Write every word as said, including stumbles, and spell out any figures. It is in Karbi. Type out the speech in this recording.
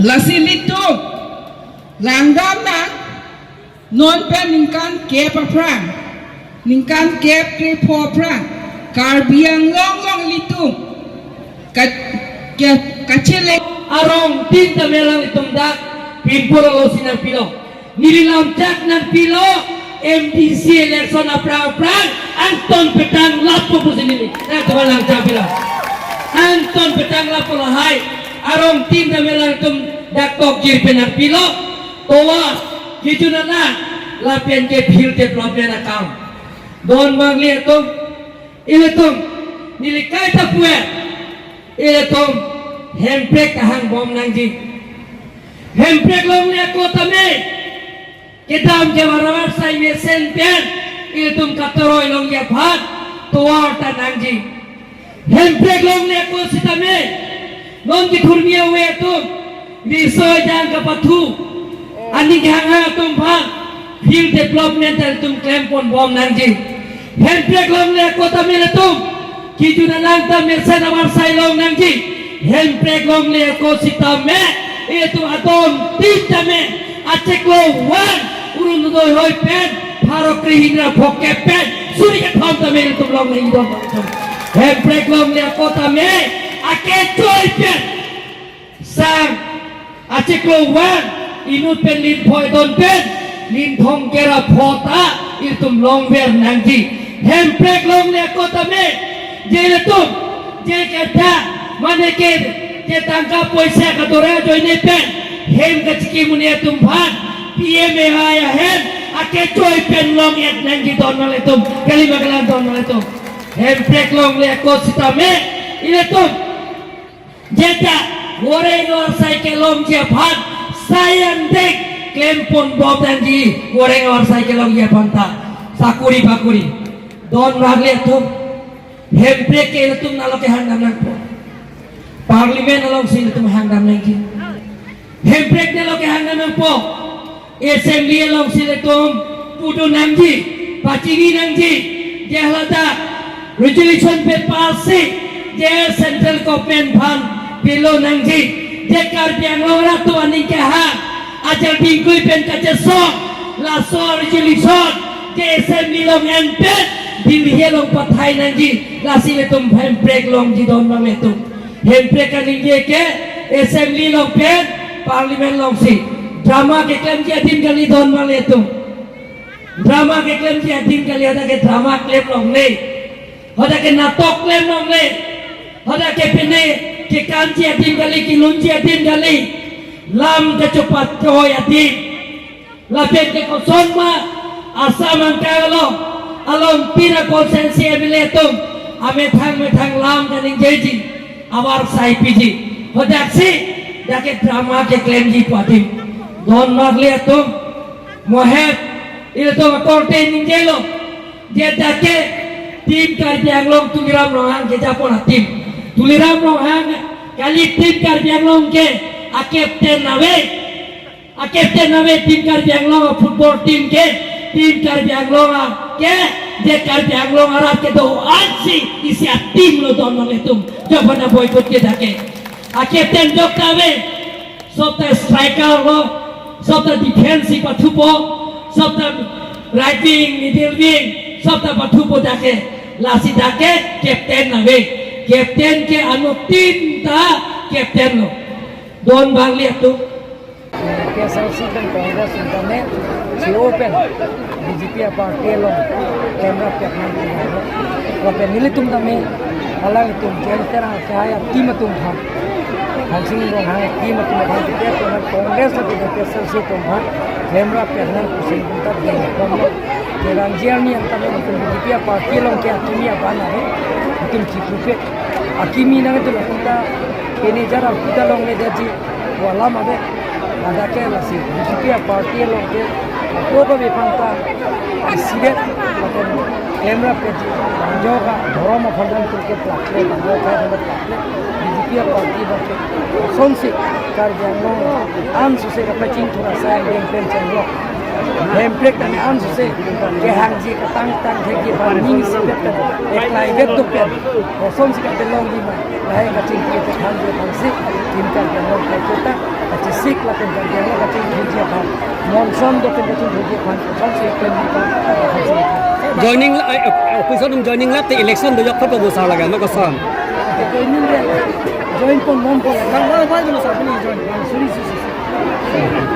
Lasi ilitum langdam nang, non pen ningkan kep aphrang, ningkan kep krepho aphrang, Karbi Anglong along ilitum ka, ka, kachele arongtin tame alanglitum dak pinpur alo si nangpilo. Neli lamchak nangpilo, M D C election aphrang aphrang angton petang lapu pusi neli nangtum aphan lamchak pilo. Angton petang lapu lahai arongtin tame alanglitum dak tokjir pen nangpilo. Tovar, kejun anak, lapen ke field development akam. Don abang le atum, ilitum, neli kaita pu-et, ilitum hemprek ta hangbom nangji. Hemprek longle ako tame kedam ke varavar sai mesen pen ilitum katoroi longji aphan tovar ta nangji. Hemprek longle ako sitame, non kethurmi ave atum, riso ejang kapathu, aning kehang atum aphan field development ta ilitum klempon bom nangji. Hemprek longle ako tame ilitum, kejun alang ta mesen avarsai long nangji. Hemprek longle ako sitame, ilitum adontin tame, achiklo van, Orunodoi ahoi pen pharo krehini ra phongkep pen suri kethom tame ilitum long nangji don abang ilitum. Hemprek longle ako tame, akechoi pen sang achiklo van inut pen lin phoi don pen lin thomkep ra pho ta ilitum longver nangji. Hemprek longle ako tame, je ilitum, je keta, mane ke, je tangka poisa kadora ajoine pen hem kachiki muni atum aphan P M A Y ahem akechoi pen long-et nangji don abang ilitum. Kali ma kalang don abang ilitum? Hemprek longle ako sitame, ilitum jeta voreng avarsai kelongji aphan sai an dek klempon bom nangji, voreng avarsai kelongji aphan ta, sakori bakori. Don abang le atum, hemprek ke ilitum nalo kehangdam nangpo. Parliament along si ilitum hangdam nangji. Hemprek nalo kehangdam nangpo. Assembly along si ilitum pudun nangji, pachini nangji, je haladak resolution paper si, je central government aphan pilo nangji, je Karbi Anglong arat atum aning kehang, ajat bingkui pen kachesong, laso resolution, je assembly along en pen, Delhi along pathai nangji, lasi ilitum hemprek longji don abang ilitum. Hemprek kaningje ke assembly along pen parliament along si drama keklemji adim kali don abang ilitum. Drama keklemji adim kali, hadak ke drama klem longle. Hadak ke natok klem longle. Hadak ke pine kekanji adim kali, kelunji adim kali. Lam kachopatoi adim. Lapen ke koson ma Assam angkang along, along pira konsensi M L A atum amethang methang lam kaningjeji, avarsai piji. Hadak si dak ke drama keklemji pu adim. Don abang le atum, mo het ilitum akorte ningjelo, je dak ke Team Karbi Anglong Tuliram Ronghang kejapon a-team. Tuliram Ronghang kali Team Karbi Anglong ke a-captain ave. A-captain ave Team Karbi Anglong a-football team ke, Team Karbi Anglong a ke, je Karbi Anglong arat kedo-an si isi a-team lo don abang ilitum. Jabana boycott ke dak ke. A-captain jok ta ave, sopta striker lo, sopta defense si pathupo, sopta right wing, middle wing, sopta pathupo dak ke. Lasi dak ke captain ave. Captain ke anuttin ta captain lo. Don abang le atum. K S R C pen Congress atum tame, C O pen B J P a-party along klemrap klemnang. Lapen nelitum tame, alanglitum J N Terang kehai a-team atum aphan, Thangsing Ronghang a-team atum aphan, Congress lapen K S R C atum aphan klemrap klemnang pusi nelitum ta dengpon. Kerang Jerni yang tame nelitum B J P a-party along ke akimi abang ave, nelitum chipupet. Akimi nangtum nelitum ta pini jara puta longledetji pu alam ave. Hadak ke lasi B J P a-party along ke apropa bepang ta isivet lapen klemrap keji, jok a-dhorom aphan nangtum ke plakle, jok a-dhorom plakle. B J P a-party abang ke asonsi Karbi Anglong an suse kapachingthur asai angdeng pen chenglo. Hemprek tame an suse kehangji katang tang thekji aphan ning isivet pen, eklaivet tok pen asonsi kapelongji ma. Lahai kachingki kethangji aphansi Team Karbi Anglong kaiketa Kachesik lapen kachejor kachingthurji aphan, monson do pen kachingthurji aphan, kosonsi klem aphan, kosonsi. Joining, eh, eh, opposition atum joining lap te election do yok photo do sar laga ma koson. Joining le, join pon non pon, lang lang lang lang sa pini join, lang suri suri.